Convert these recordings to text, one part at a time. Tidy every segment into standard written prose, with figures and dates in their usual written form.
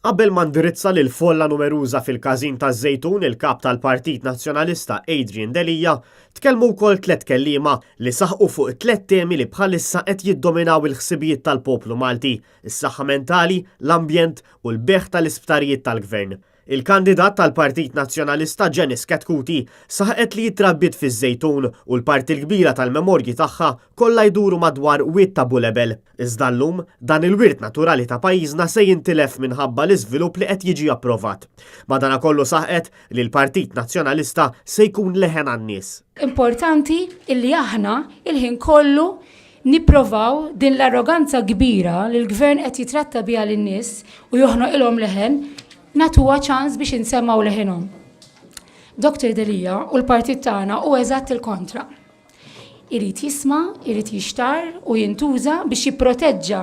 Qabel ma ndirizza lil folla numeruża fil-Każin taż-Żejtun il-Kap tal-Partit Nazzjonalista Adrian Delia, tkellmu wkoll tlett kelliema li saħqu fuq tlett temi li bħalissa qed jiddominaw il-ħsibijiet tal-poplu Malti, is-saħħa mentali, l-ambjent u l-bejgħ tal-isptarijiet tal-Gvern. Il-kandidat tal-Partit Nazzjonalista Janice Chetcuti saħqet li hi trabbiet fiż-Żejtun u l-parti l-kbira tal-memorji tagħha kollha jduru madwar Wied ta' Bulebel. Iżda llum, dan il-wirt naturali ta' pajjiżna se jintilef minħabba l-iżvilupp li qed jiġi approvat. Madanakollu saħqet li l-Partit Nazzjonalista se jkun leħen għan-nies. Importanti illi aħna il-ħin kollu Nipprovaw din l-arroganza kbira li l-Gvern qed jitratta biha lin-nies u joħnoqilhom leħen, nagħtuha ċans biex insemmgħu leħinhom. Dr Delia u l-partit tagħna hu eżatt il-kontra. Irid jisma', irid jixtarr u jintuża biex jipproteġġa,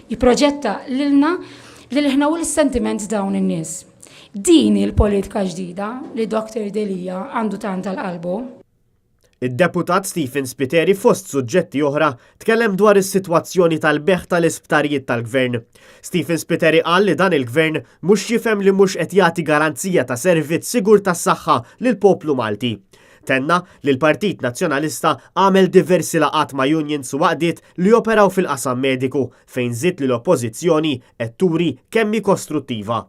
jipproġetta lilna, lil ħna u lis-sentiment dawn in-nies. Din hi l-politika ġdida li Dr Delia għandu tant għal qalbu. Id-Deputat Stephen Spiteri fost suġġetti oħra tkellem dwar is-sitwazzjoni tal-bejgħ tal-isptarijiet tal-Gvern. Stephen Spiteri qal li dan il-Gvern mhux jifhem li mhux qed jagħti garanzija ta' servizz sigur tas-saħħa lill-poplu Malti. Tenna li l-Partit Nazzjonalista għamel diversi laqgħat ma' unions u għaqdiet li joperaw fil-qasam mediku fejn żied li l-Oppożizzjoni qed turi kemm hi kostruttiva.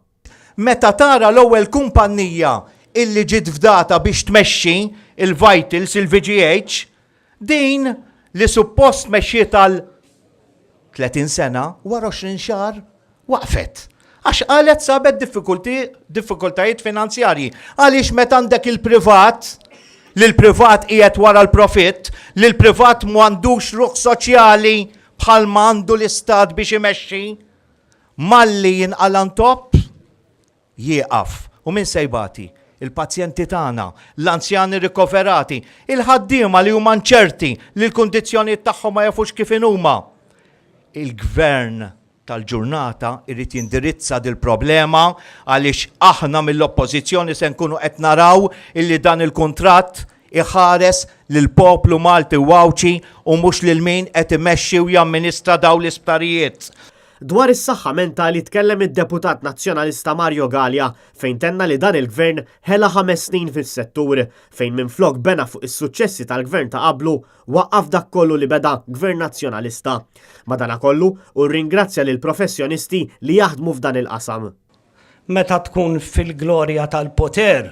Meta tara l-ewwel kumpannija illi ġiet fdata biex tmexxi il-Vitals, il-VGH, din li suppost mexxiet għal 30 sena, wara 20 xahar waqfet. Għax qalet sabet diffikultajiet finanzjarji. Għaliex meta għandek il-privat, li l-privat qiegħed wara l-profitt, li l-privat m'għandux ruħ soċjali bħalma għandu l-istat biex imexxi, Malli jinqala' ntopp, jieqaf. U min se jbati? Il-pazjenti tagħna, l-anzjani rikoverati, il-ħaddiema li huma nċerti li l-kundizzjonijiet tagħhom ma jafux kif inhuma. Il-Gvern tal-ġurnata jrid jindirizza dil-problema għaliex aħna mill-Oppożizzjoni se nkunu qed naraw illi dan il-kuntratt iħares lill-poplu Malti u Għawdxi u mhux lil min qed imexxi u jamministra dawn l-isptarijiet. Dwar is-saħħa mentali tkellem id-Deputat Nazzjonalista Mario Galea fejn tenna li dan il-Gvern ħela ħames snin fis-settur fejn minflok bena fuq is-suċċessi tal-Gvern ta' qablu waqqaf dak kollu li beda Gvern Nazzjonalista. Madanakollu, hu rringrazzja lill-professjonisti li jaħdmu f'dan il-qasam. Meta tkun fil-glorja tal-poter,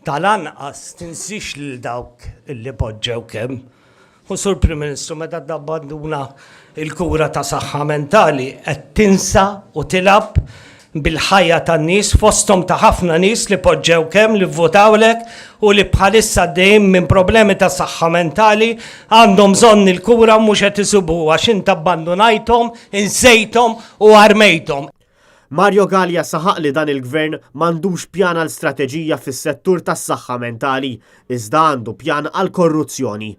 tal-anqas tinsiex lil dawk li poġġewk hemm. U Sur Prim Ministru meta tabbanduna l-kura ta' saħħa mentali qed tinsa u tilgħab bil-ħajja tan-nies fosthom ta' ħafna nies li poġġewk hemm, li vvotawlek u li bħalissa għaddejjin minn problemi ta' saħħa mentali, għandhom bżonn il-kura u mhux qed isibuha għax int abbandunajthom, insejthom u armejthom. Mario Galea saħaq li dan il-Gvern m'għandux pjan għal strateġija fis-settur tas-saħħa mentali, iżda għandu pjan għall-korruzzjoni.